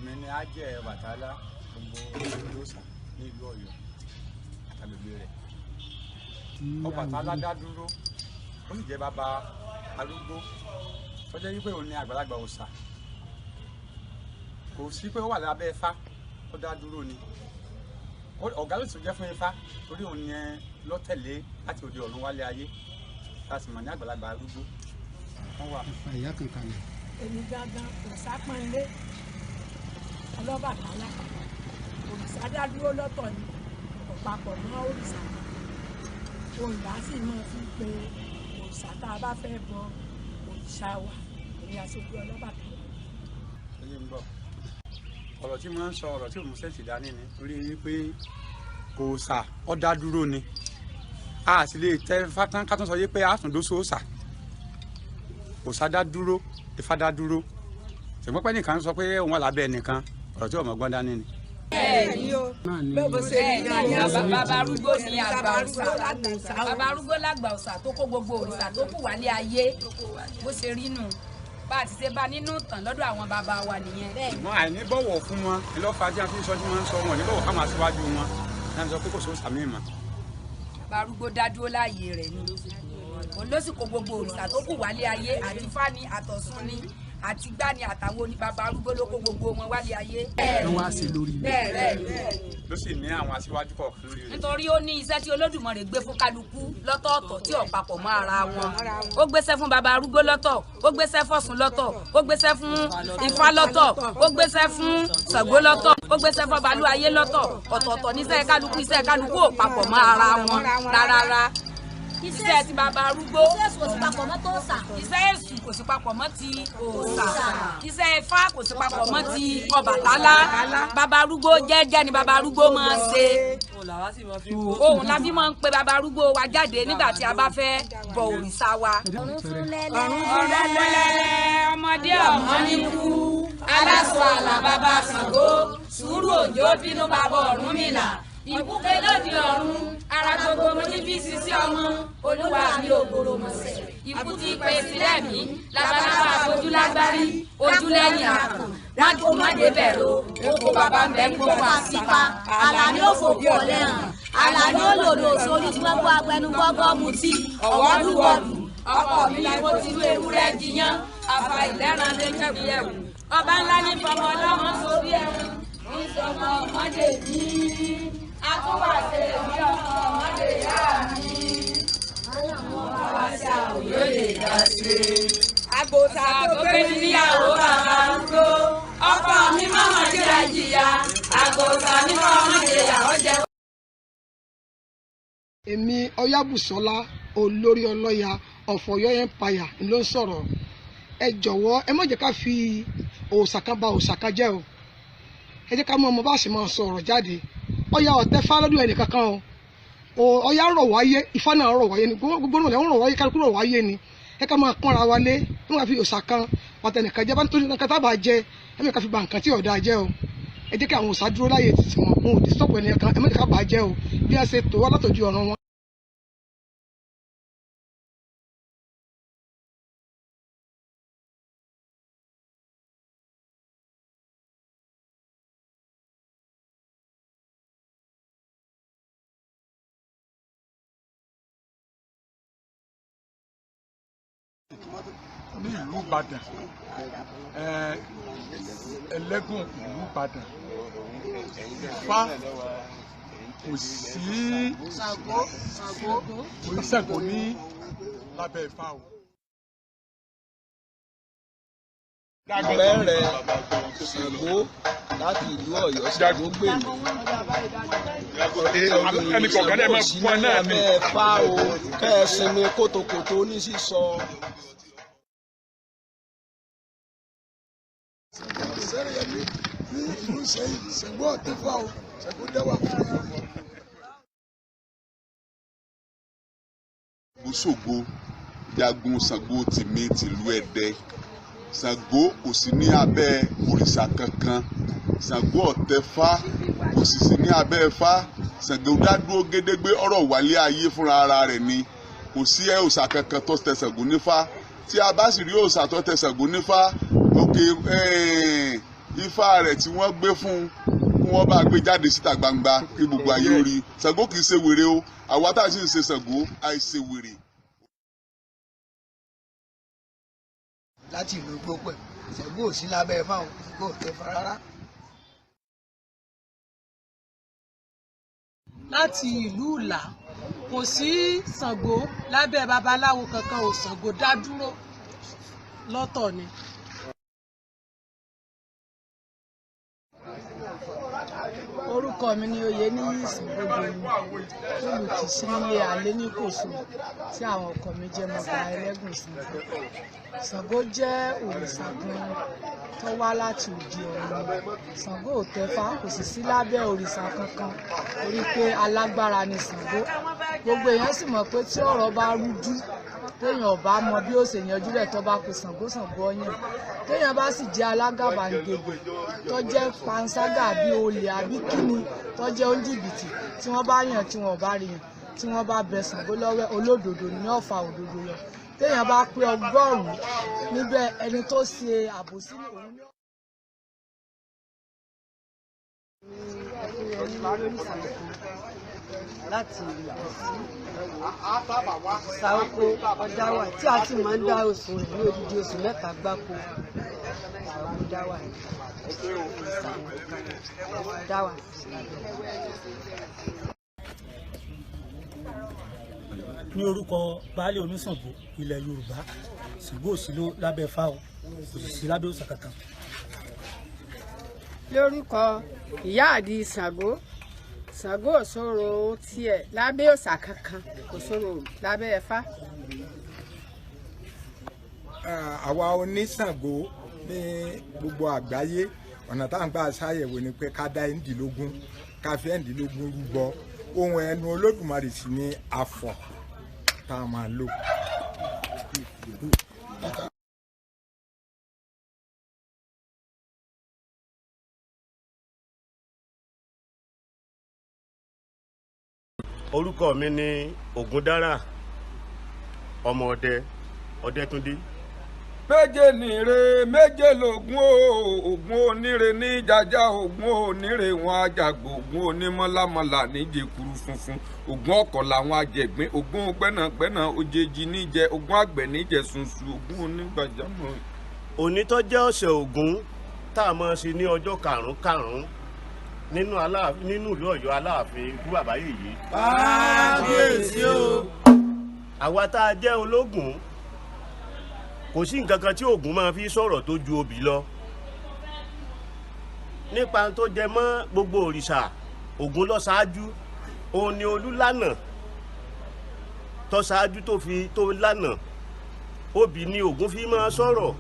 Èmi ni Ajé Ọbàtálá, gbogbo olóòṣà ní ìlú Ọ̀yọ́ àtàgbègbè rẹ̀. Ọbàtálá dá dúró, ó sì jẹ́ bàbá arúgbó tó jẹ́ wípé òun ni àgbàlagbà òòṣà. Kò sí pé ó wà lábẹ́ Ifá, ó dá dúró ni. Ọ̀gá ló sì jẹ́ fún Ifá torí òun ni ló tẹ̀lé láti òde ọ̀run wálé ayé, tá a sì mọ̀ ní àgbàlagbà arúgbó. Wọ́n wà. Ẹ fa ìyá kan kalẹ̀. Èmi gangan Òòṣàpọ́nlé Ọlọ́bàtálá. Òrìṣà dá dúró lọ́tọ̀ ni, kò papọ̀ mọ́ òrìṣà kan. Òun là á sì máa fi pe òrìṣà tá a bá fẹ́ bọ òrìṣà wa, èmi aṣojú Ọlọ́bàtálá. Ẹyẹ ń bọ̀. Ọ̀rọ̀ tí mo ń sọ, ọ̀rọ̀ tí òun ṣẹ̀ṣì dání ni torí wípé kò sà, ó dá dúró ni. A sì lè tẹ fátán ká tún sọ yé pé a tún dó sóòṣà. Òòṣà dá dúró, Ifá dá dúró. Ṣùgbọ́n pé nìkan sọ pé òun wà lábẹ́ ẹnìkan, ọ̀rọ̀ tí ọmọ gbọ́n dání ni. Bàbá arúgbó ni àgbà òòṣà. Bàbá arúgbó làgbà òòṣà tó kó gbogbo òrìṣà tó kù wálé ayé. Bó ṣe rí nù, bá a ti ṣe bá nínú ìtàn lọ́dọ̀ àwọn bàbá wa nìyẹn. Ṣùgbọ́n àìní bọ̀wọ̀ fún wọn ni ló fà tí a fi ń sọ tí wọ́n ń sọ wọn ní bọ̀wọ̀ káwọn aṣíwájú wọn náà sọ pé kò sóòṣà míì mọ́. Bàbá arúgbó dá dúró láàyè rẹ̀ ni. Òun ló sì kó gbogbo òrìṣà tó kù wálé ayé, àti Ifá ni, àtọ̀sùn ni, àti gbá ni, àtàwọn oní bàbá arúgbó ló kó gbogbo wọn wálé ayé. Ẹ wá sí lórí ilẹ̀. Ló sì ní àwọn aṣíwájú kọ̀ọ̀kan lórí rẹ̀. Nítorí ó ní iṣẹ́ tí Olódùmarè gbé fún kálukú lọ́tọ̀ọ̀tọ̀ tí ò papọ̀ mọ́ ara wọn. Ó gbéṣẹ́ fún bàbá arúgbó lọ́tọ̀, ó gbéṣẹ́ fọ̀sùn lọ́tọ̀, ó gbéṣẹ́ fún Ifá lọ́tọ̀, ó gbéṣẹ́ fún Ṣàngó lọ́tọ̀, ó gbéṣẹ́ fún Ọbalúayé lọ́tọ̀. Ọ̀tọ̀ọ̀tọ̀ níṣẹ́ kálukú, iṣẹ́ kálukú ò papọ̀ mọ́ ara wọn rárá. Iṣẹ́ ti bàbá arúgbó, iṣẹ́ èṣù kò sí papọ̀ mọ́ tòòṣà. Iṣẹ́ èṣù kò sí papọ̀ mọ́ ti òòṣà. Iṣẹ́ Ifá kò sí papọ̀ mọ́ ti Ọbàtálá. Bàbá arúgbó jẹ́jẹ́ ni bàbá arúgbó máa ń ṣe. Ohun la fi máa ń pe bàbá arúgbó wa jáde nígbà tí a bá fẹ́ bọ òrìṣà wa. Ọ̀run fún lẹ́lẹ́. Ọ̀run lẹ́lẹ́, ọmọdé ọ̀mọ́ ní kú. Aláṣọ àlà bàbá Ṣàngó, sùúrù òjò bínú bàbá Ọ̀rúnmìlà. Ìbúkẹ́ lóde ọ̀run, ara gbogbo mo ní bí sisi ọmọ, olúwa mi ò gbòòrò mọ̀sẹ̀. Ikú ti pe sílẹ̀ mí, labalábá ojú lágbárí, ojú lẹ́yìn àkùn. Májú má débẹ̀ ro, oko bàbá ń bẹ ń gbogbo àsìpa. Àlàní ò fòkú ọ̀lẹ́ hàn, Àlàní ò lòdò sórí tí wọ́n gbọ́ agbẹnugbọ́gbọ́ mutí, ọ̀wọ́dúwọ̀dù. Ọkọ mi ni mo ti rú ewúrẹ́ jiyán, àfà ìlẹ́ran lè jẹ́ bí ẹ̀wù. Ọba ńlá ní fọmọ ọlọ́mọ sórí ẹ̀wù, ń sọmọ ọmọdé mi. Akúwàṣe mi ọmọ ọmọdé yá mi. Àwàṣà òye lè dá sí. Àgbòsà tó gbé mi níyàwó bàbá arúgbó. Ọkọ mi máma jẹ́ àjìyà. Àgbòsà mi máma jẹ́ ìyàwó jẹ. Èmi Ọ̀yábùsọ́lá olórí ọlọ́ya of Ọ̀yọ́ Empire ló ń sọ̀rọ̀. Ẹ jọ̀wọ́ ẹ má jẹ́ ká fi òòṣà kan ba òòṣà kan jẹ́ o. Ẹ jẹ́ ká mọ ọmọ bá sì máa sọ̀rọ̀ jáde. Ọya ọ̀tẹ́ fá lọ́dún ẹnì kankan o. Ọya rọ̀ wáyé, Ifá náà rọ̀ wáyé ni, gbogbo náà rọ̀ wáyé, kálukú rọ̀ wáyé ni. Ẹ ká máa pọ́nra wa lé, ẹ má fi òòṣà kan pàtẹ́nìkan jẹ́, bá ń torí nǹkan tábà jẹ, ẹ má fi ba nǹkan tí ọ̀dà jẹ́ o. Ẹ jẹ́ kí àwọn òòṣà dúró láyè títí wọn, wọn ò dé sọ́pọ̀ ẹnì kan, ẹ má jẹ́ ká bà á jẹ́ o. Bí a ṣe tò wá látọ̀jú ọ̀run wọn. Ní ìlú Ìbàdàn, ẹlẹ́gùn ìlú Ìbàdàn, Ifá kò sí Ṣàngó ní lábẹ́ Ifá o. Àpẹẹrẹ Ṣàngó láti ìlú Ọ̀yọ́, Ṣàngó gbè mí. Ẹnì kọ̀ọ̀kan náà máa fún ọ náà ni. Lábẹ́ Ifá o, kẹ́ ẹ sinmi kótókótó ní sísọ. Sẹ́rẹ̀yẹmí ní ìlú Ìṣẹ́yìn, Ṣàngó ọ̀tẹ́fà o, Ṣàngó dẹ́wà fún mi. Ṣàngó jagun Ṣàngó tìmí tìlú Ẹdẹ. Ṣàngó kò sí ní abẹ́ òrìṣà kankan. Ṣàngó ọ̀tẹ́fà kò sì sí ní abẹ́ Ifá. Ṣàngó dádúró gédégbé ọ̀rọ̀ wálé ayé fúnra ara rẹ̀ ni. Kò sí òòṣà kankan tó tẹ Ṣàngó nífá. Tí a bá sì rí òòṣà tó tẹ Ṣàngó nífá, òkè Ifá rẹ̀ tí wọ́n gbé fún un kí wọ́n bá gbé jáde síta gbangba kí gbogbo ayé ó rí. Ṣàngó kì í ṣe wèrè o, àwa tá a sì ń ṣe Ṣàngó àìṣe wèrè. Láti ìlú Gbópẹ̀, Ṣàngó ò sí lábẹ́ Ifá o, Ṣàngó ò tẹ̀fá rárá. Láti ìlú Ìlá, kò sí Ṣàngó lábẹ́ babaláwo kankan ò, Ṣàngó dá dúró lọ́tọ̀ ni. Orúkọ mi ni Oyèníyì Ṣàngódoyin, olùkìsí nílé Àléníkòso tí àwọn ọkọ mi jẹ́ Mọ̀gá Ẹlẹ́gùn Ṣàngó. Ṣàngó jẹ́ òrìṣà kan tó wá láti òde ọ̀run. Ṣàngó ò tẹ̀fá, kò sì sí lábẹ́ òrìṣà kankan torí pé alágbára ni Ṣàngó. Gbogbo èèyàn sì mọ̀ pé tí ọ̀rọ̀ bá rújú, téèyàn ò bá mọ bí ó ṣe yanjú rẹ̀, tó bá pe Ṣàngó, Ṣàngó ọyàn. Téèyàn bá sì jẹ́ alágàbàǹgebè tó jẹ́ panṣágà àbí olè àbí kíni tó jẹ́ oníjìbìtì, tí wọ́n bá yàn tí wọ́n ò bá rí yàn, tí wọ́n bá bẹ Ṣàngó lọ́wọ́, olódodo ni yóò fa òdodo yọ. Téèyàn bá pé 100 níbẹ̀, ẹni tó ṣe àbòsí òun ni. Láti Ṣàoko Ọ̀dáwà tí a ti máa ń dá oṣù rẹ̀ ní odidi oṣù 3 gbáko. Ṣàoko Dáwà Dáwà. Ní orúkọ baálé oníṣàngó ilẹ̀ Yorùbá, Ṣàngó ò sí lábẹ́ Ifá o, kò sì sí lábẹ́ òòṣà kankan. Lórúkọ ìyá àdì Ṣàngó, Ṣàngó ò sọ̀rọ̀ tiẹ̀ lábẹ́ òòṣà kankan, kò sọ̀rọ̀ lábẹ́ Ifá. Àwa oníṣàngó ní gbogbo àgbáyé, ọ̀nà tá à ń gbà ṣàyẹ̀wò ni pé ká dá ẹ̀ǹdínlógún, ká fi 16 rúbọ. Ohun ẹnu Olódùmarè sì ni àfọ̀ tá a máa lò. Orúkọ mi ni Ògúndára ọmọ ọdẹ Ọdẹtúndé. Méje nìre méje lògùn o, ògùn oníre ní jaja, ògùn oníre wọn àjàgbò, ògùn onímọ̀lámọ̀lá níjẹ̀kuru funfun, ògùn ọkọ̀ làwọn àjẹgbín, ògùn gbẹ́nàgbẹ́nà òjèjì níjẹ, ògùn àgbẹ̀ níjẹ sunsun, ògùn onígbàjámọ̀. Òní tó jẹ́ ọ̀sẹ̀ Ògún tá a máa ṣe ní ọjọ́ karùn-ún nínú ìlú Ọ̀yọ́ Aláàfin ikú bàbá yèyé. Kábíyèsí o. Àwa tá a jẹ́ ológun, kò sí nǹkan kan tí Ògún máa fi sọ̀rọ̀ tó ju obì lọ. Nípa tó jẹ mọ́ gbogbo òrìṣà, Ògún ló ṣáájú, òun ni Olúlànà tó ṣáájú tó fi tó lànà. Obì ni Ògún fi máa sọ̀rọ̀.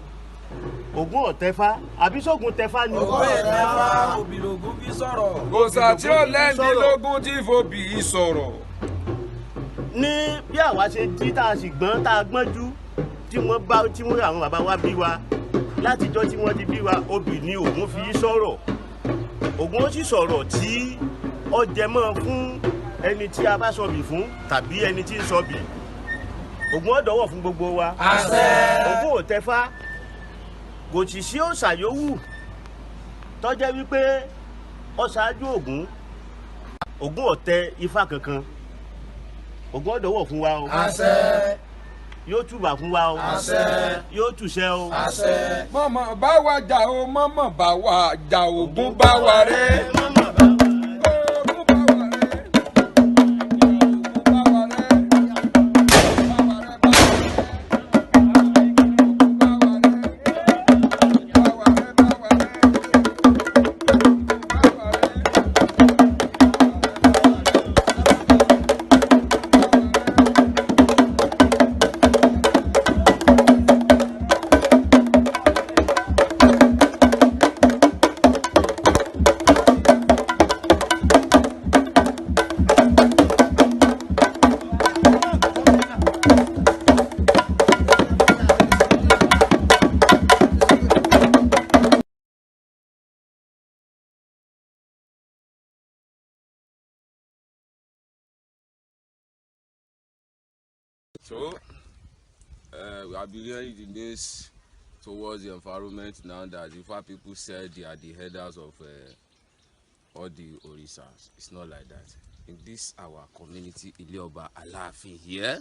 Ògún ọ̀tẹ́fá àbí sógun tẹfá ni. Ògún ọ̀tẹ́fá, obì lògún fi sọ̀rọ̀. Òòṣà tí ó lẹ́ndínlógún tí fòbì sọ̀rọ̀. Ní bí àwa ṣe jí tá a sì gbọ́n tá a gbọ́njú tí wọ́n bá tí wọ́n àwọn bàbá wa bí wa látijọ́ tí wọ́n ti bí wa, obì ni Ògún fi sọ̀rọ̀. Ògún ó sì sọ̀rọ̀ tí ó jẹ mọ́ fún ẹni tí a bá sọ̀bì fún tàbí ẹni tí ń sọ̀bì. Ògún ó dọ̀wọ̀ fún gbogbo wa. Àṣẹ. Ògún ò tẹfá, kò sì sí òòṣà yòówù tó jẹ́ wípé ó ṣáájú Ògún. Ògún ò tẹ ifá kankan. Ògún ó dọ̀wọ̀ fún wa o. Àṣẹ. Yóò túbà fún wa o. Àṣẹ. Yóò túṣẹ o. Àṣẹ. Mọ̀mọ́ bá wa jà o, mọ̀mọ́ bá wa jà, Ògún bá wa rẹ́. Mọ̀mọ́ bá wa. So, we have been hearing the news towards the environment now that Ifa people said they are the headers of all the Orisas. It's not like that. In this our community, Ileoba Alaafin here,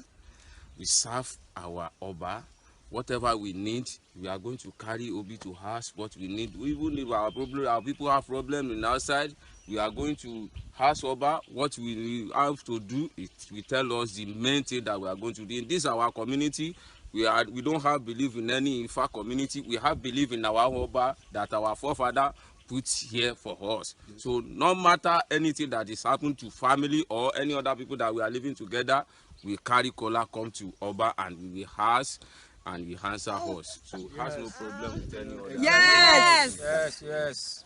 we serve our Oba. Whatever we need, we are going to carry Obi to ask what we need. Even if our problem, our people have problem in outside, we are going to ask Oba what we have to do. It will tell us the main thing that we are going to do. In this our community, we don't have belief in any Ifa community. We have belief in our Oba that our forefather put here for us. So no matter anything that is happened to family or any other people that we are living together, we carry kola come to Oba and we will ask and he answer us. So he has no problem with any other. Yes! Yes, yes.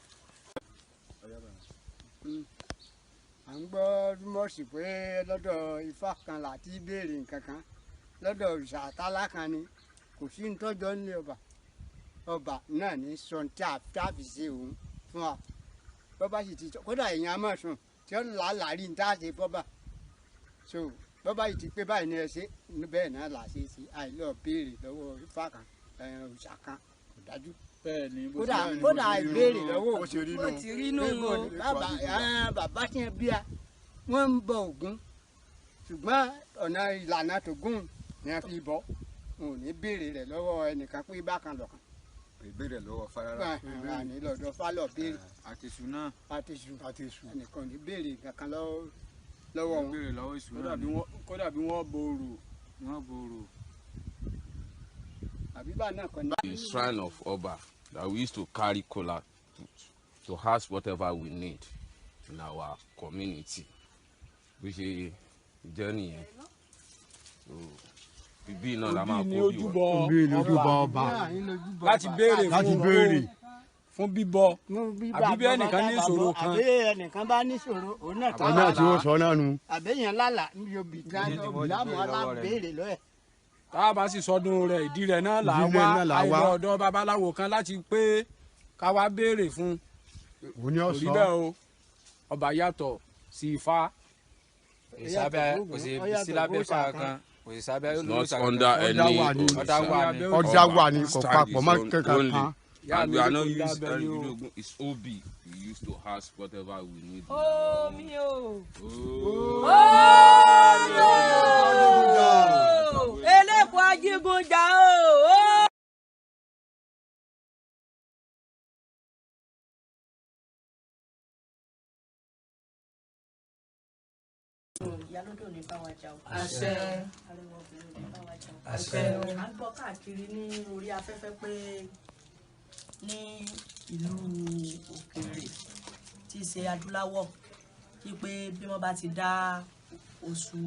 À ń gbọ́ rúmọ̀sì pé lọ́dọ̀ Ifá kan láti béèrè nǹkan kan, lọ́dọ̀ òrìṣà àtàlà kan ni, kò sí nítọ́jọ́ nílé ọba. Ọba náà ní sọ tí a fi ṣe òun fún wa. Bọ́bá sì ti sọ, kódà èèyàn á máa sùn tí ó làálàá rí ní tá a ṣe bọ́bà. So bọ́bá yìí ti pé báyìí ní ẹ ṣe, bẹ́ẹ̀ náà là ṣe ṣe, àìlọ́ béèrè lọ́wọ́ Ifá kan, òrìṣà kan, kò dájú. Kódà ìbéèrè lọ́wọ́ bó ti rí nù o. Bàbá tí ń bí a, wọ́n ń bọ Ògún, ṣùgbọ́n ọ̀nà ìlànà tògún ni a fi bọ́. Wọn ò ní béèrè rẹ̀ lọ́wọ́ ẹnìkan pé bákan lọ̀kan. Ìbéèrè lọ́wọ́ farara. Àní lọ́dọ̀ fálọ̀ béèrè. Àtẹ̀sù náà. Àtẹ̀sù. Ẹnìkan ò ní béèrè kankan lọ́wọ́ wọn. Ìbéèrè lọ́wọ́ èṣù náà. Kódà bí wọ́n borò. Wọ́n borò. The shrine of Oba that we used to carry kola to ask whatever we need in our community. Which is journey. So, ibi náà la máa kó bí wa. Ibi ni ojúbọ ọba. Láti béèrè fún bíbọ. Àbí bí ẹnìkan ní ìṣòro kan. Àbí ẹnìkan bá ní ìṣòro, òun náà Òun náà tí wọ́n sọ náà nu. Àbẹ́yẹn lálà níbi obì láàmú alábéèrè lọ́ẹ̀. Tá a bá sì sọdún rẹ̀, ìdí rẹ̀ náà là wá, àìlọ ọ̀dọ̀ babaláwo kan láti pé ká wá béèrè fún. Òun ni ó Kò rí sọ. bẹ́ẹ̀ o, ọba yàtọ̀ sí Ifá. Kò sí lábẹ́ Ifá kan, kò sí sábẹ́ It's not olóòṣà kankan. under any Ọ̀dà wà ní. Ọ̀dà wà ní, kò papọ̀ mọ́ kankan kan. And we are not using any, it's Obi we used to ask whatever we need. Omi o. Oh. Omi o. Eléko ajígunjà o. Ìyálódò ní bá wa jà o. Àṣẹ. Arẹwà obìnrin ò ní bá wa jà o. Àṣẹ. À ń gbọ́ káàkiri ní orí afẹ́fẹ́ pé ní ìlú òkèèrè tí í ṣe adúláwọ̀, wípé bí wọ́n bá ti dá oṣù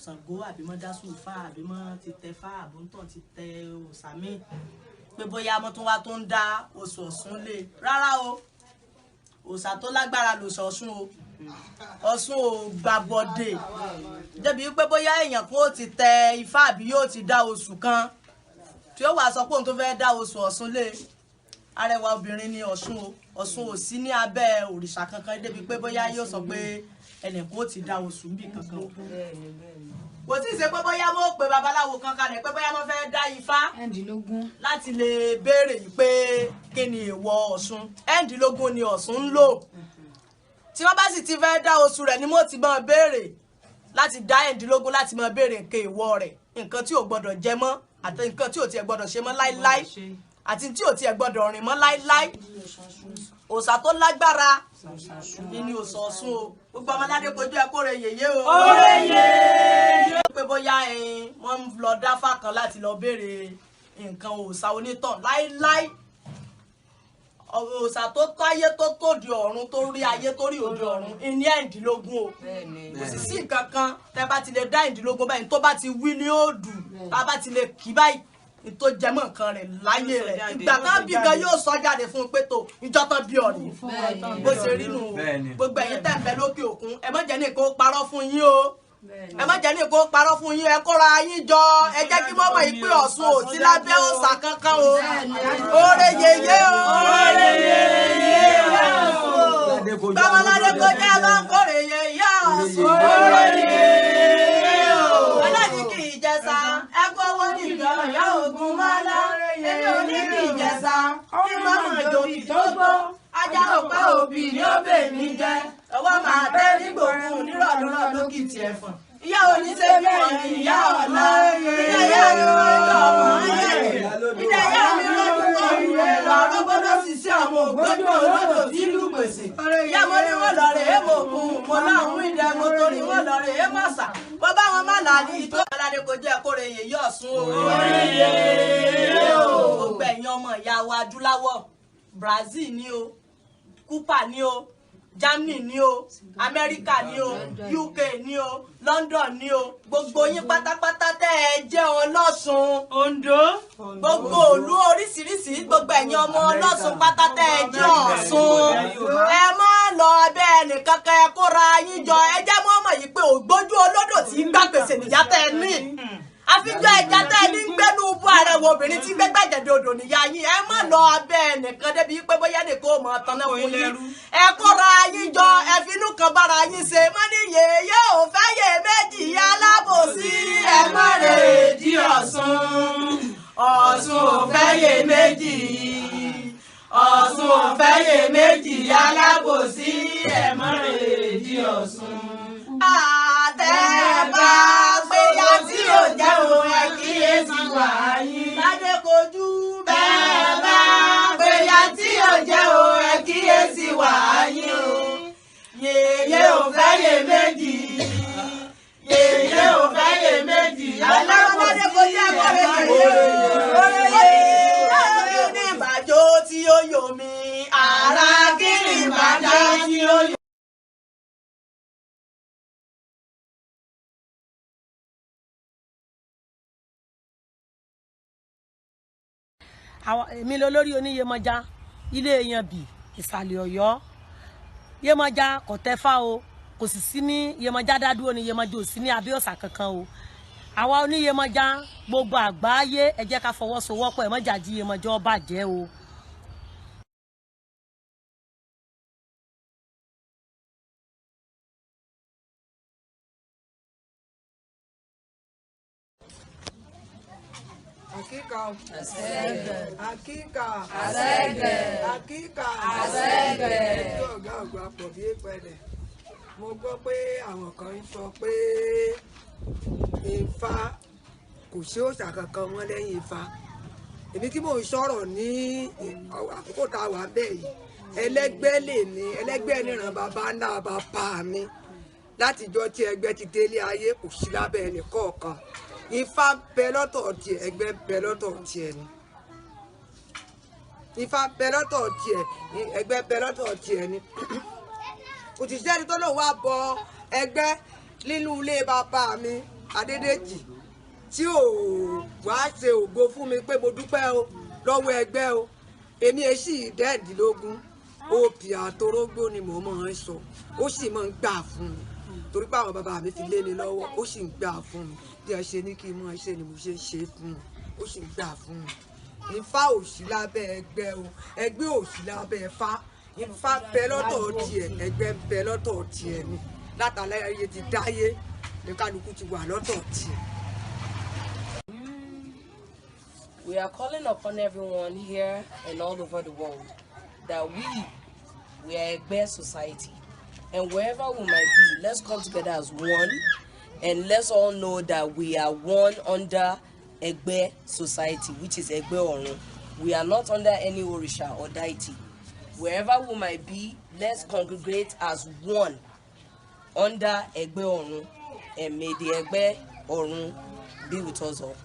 Ṣàngó àbí wọ́n dá sùfà àbí wọ́n ti tẹ fá àbóntàn ti tẹ òòṣà míì, pé bóyá wọ́n tún wá tó ń dá oṣù Ọ̀ṣun lé. Rárá o, òòṣà tó lágbára lòṣà Ọ̀ṣun o. Ọ̀ṣun ò gbàbọ̀dè débi wípé bóyá èèyàn kó ti tẹ ifá àbí yóò ti dá oṣù kan tí ó wàá sọ pé òun tó fẹ́ dá oṣù Ọ̀ṣun lé. Arẹwà obìnrin ni Ọ̀ṣun o. Ọ̀ṣun ò sí ní abẹ́ òrìṣà kankan débi pé bóyá yóò sọ pé ẹnì kó ti dá oṣù níbì kankan o. Kò tí ì ṣe pé bóyá mo pe babaláwo kan kalẹ̀ pé bóyá mo fẹ́ dá ifá láti lè béèrè yìí pé kí ni èèwọ̀ Ọ̀ṣun. 16 ni Ọ̀ṣun ń lò. Tí wọ́n bá sì ti fẹ́ dá oṣù rẹ̀ ni mo ti máa béèrè láti dá 16 láti máa béèrè nǹkan èèwọ̀ rẹ̀, nǹkan tí ò gbọ́dọ̀ jẹ mọ́ àti nǹkan tí ò tiẹ̀ gbọ́dọ̀ ṣe mọ́ láíláí àti tí ò tiẹ̀ gbọ́dọ̀ rìn mọ́ láíláí. Òòṣà tó lágbára ni òòṣà Ọ̀ṣun o. Gbogbo ọmọládé kojú ẹ kóre yèyé o. Kóre yèyé. Pé bóyá wọ́n ń lọ dáfà kan láti lọ béèrè nǹkan òòṣà onítàn láíláí. Òòṣà tó táyé tó tòdì ọ̀run tó rí ayé tó rí òde ọ̀run ìní 16 o. Kò sì sí nǹkan kan tẹ́ bá ti lè dá 16 báyìí tó bá ti wí ní òdù tá a bá ti lè kí báyìí tó jẹmọ́ nǹkan rẹ̀ láyé rẹ̀ ìgbà tán bí gan yóò sọ jáde fún un pé tó ìjọ tán bí ọ̀rẹ́ bó ṣe rí nù. Gbogbo ẹ̀yin tẹ̀ ń bẹ lókè òkun, ẹ má jẹ́ ní kó parọ́ fún yín o. Ẹ má jẹ́ ní kó parọ́ fún yín, ẹ kóra yín jọ, ẹ jẹ́ kí mọ́mọ́ yìí pé Ọ̀ṣun ò sí lábẹ́ òòṣà kankan o. Oore yèyé o. Oore yèyé o. Gbọmọládé kò jẹ́ bá ń kórè yèyé Ọ̀ṣun. Oore yèyé o. Ọlọ́ọ̀ni kì í jẹsà, ẹ kó owó nìkan, ìyá ògùn mọ́lá. Èmi ò ní kí Ajá òpá òbí ni ó bè mí jẹ́. Ọwọ́ máa tẹ́ nígbòkun nírọ̀lúrọ̀ lókìtì ẹ̀fọ̀n. Ìyá oníṣẹ́ mi ìyá ọ̀la. Ìdáyà mi rọ́jò ọmọ ayé. Ìdáyà mi rọ́jò ọmọ lọ́rọ́ gbọ́dọ̀ ṣiṣẹ́ àwọn ògbójú olódò tí ìlú gbèsè. Ìyá mo ní wọ́n lọ rè é mọ̀ òkun mo láwọn ìdẹ mo torí wọ́n lọ rè é mọ̀ sà. Mo bá wọn má là ní ìtò aládé kò jẹ́ kóre yèyí Ọ̀ṣun o. Gbogbo ẹ̀yin ọmọ ìyá wa adúláwọ̀, Brazil ni o, Cuba ni o, Germany ni o, Amẹ́ríkà ni o, UK ni o, London ni o, gbogbo yín pátápátá tẹ́ ẹ jẹ́ ọlọ́sùn. Ondo. Gbogbo òlú oríṣiríṣi, gbogbo ẹ̀yin ọmọ ọlọ́sùn pátá tẹ́ ẹ jẹ́ Ọ̀ṣun. Ẹ má lọ abẹ́ ẹnìkankan, ẹ kóra yín jọ, ẹ jẹ́ mọ́ mọ̀ yìí pé ògbójú olódò tí ń gbà gbèsè nìyá tẹ́ ẹ ní. Àfijọ́ ẹja tẹ́ ẹ ní gbẹ́nu bú arẹwà obìnrin tí gbẹ́gbẹ́jẹ̀dẹ̀ odò nìyá yín. Ẹ má lọ abẹ́ ẹnìkan débi pé bóyá nìkan ò mọ̀ tán náà fún yín. Ẹ kóra yín jọ, ẹ finú kan bára yín ṣe. Má ní yèyé ò fẹ́ yè méjì alábòsí. Ẹ má rè dí Ọ̀ṣun. Ọ̀ṣun ò fẹ́ yè méjì. Ọ̀ṣun ò fẹ́ yè méjì alábòsí. Ẹ má rè dí Ọ̀ṣun. Àtẹ̀bá péyà tí ò jẹ́ òun ẹ kíyèsí wà yín. Ládé kojú bẹ́ẹ̀ bá péyà tí ò jẹ́ òun ẹ kíyèsí wà yín o. Yèyé ò fẹ́ yè méjì. Yèyé ò fẹ́ yè méjì. Alábòsí ẹ má rè yèyé. Ní ìbàjọ́ tí ó yọ mí, àrà kí ni ìbàjọ́ tí ó yọ. Èmi lolórí oníyemọja ilé Ìyànbí ìsàlẹ̀ Ọ̀yọ́. Yemọja kò tẹ́fá o, kò sì sí ní Yemọja dádúró ní Yemọja ò sí ní abẹ́ òòṣà kankan o. Àwa oníyemọja gbogbo àgbáyé ẹ jẹ́ ká fọwọ́sowọ́pọ̀, ẹ má jà jí Yemọja ó bàjẹ́ o. Akíkà. Akíkà. Akíkà. Ẹjọ́ ọ̀gá ọ̀gbà pọ̀ bí ìpẹ̀lẹ̀. Mo gbọ́ pé àwọn kan ń sọ pé Ifá kò sí òòṣà kankan mọ́ lẹ́yìn Ifá. Èmi tí mò ń sọ̀rọ̀ ní àkókò tá a wà bẹ́ẹ̀ yìí, ẹlẹ́gbẹ́ lè ní ẹlẹ́gbẹ́ níran bàbá ńlá bàbá mi. Látijọ́ tí ẹgbẹ́ ti délé ayé kò sí lábẹ́ ẹnì kọ̀ọ̀kan. Ifá bẹ lọ́tọ̀ tiẹ̀, ẹgbẹ́ bẹ lọ́tọ̀ tiẹ̀ ni. Ifá bẹ lọ́tọ̀ tiẹ̀, ẹgbẹ́ bẹ lọ́tọ̀ tiẹ̀ ni. Kò sì sẹ́ni tó lòun wá bọ ẹgbẹ́ nínú ilé bàbá mi Adédèjì tí ò wá ṣe ògo fún mi pé mo dúpẹ́ o lọ́wọ́ ẹgbẹ́ o. Èmi èsì dẹ́ẹ̀dínlógún, òbí àtorógbó ni mò ń máa ń sọ, ó sì máa ń gbà fún mi torí pé àwọn bàbá mi fi lé mi lọ́wọ́, ó sì ń gbà fún mi. Bí ẹ ṣe ní kí n máa ṣe ni mo ṣe ń ṣe fún mi, ó sì ń gbà fún mi. Ifá ò sí lábẹ́ ẹgbẹ́ o, ẹgbẹ́ ò sí lábẹ́ Ifá. Ifá bẹ lọ́tọ̀ tiẹ̀, ẹgbẹ́ bẹ lọ́tọ̀ tiẹ̀ ni. Látàlẹ́ ayé ti dáyé ní kálukú ti wà lọ́tọ̀ tiẹ̀. We are calling upon everyone here and all over the world that we are Egbe society. And wherever we might be, let's come together as one, and let's all know that we are one under Egbe society, which is Egbe Orun. We are not under any Orisha or deity. Wherever we might be, let's congregate as one under Egbe Orun, and may the Egbe Orun be with us all.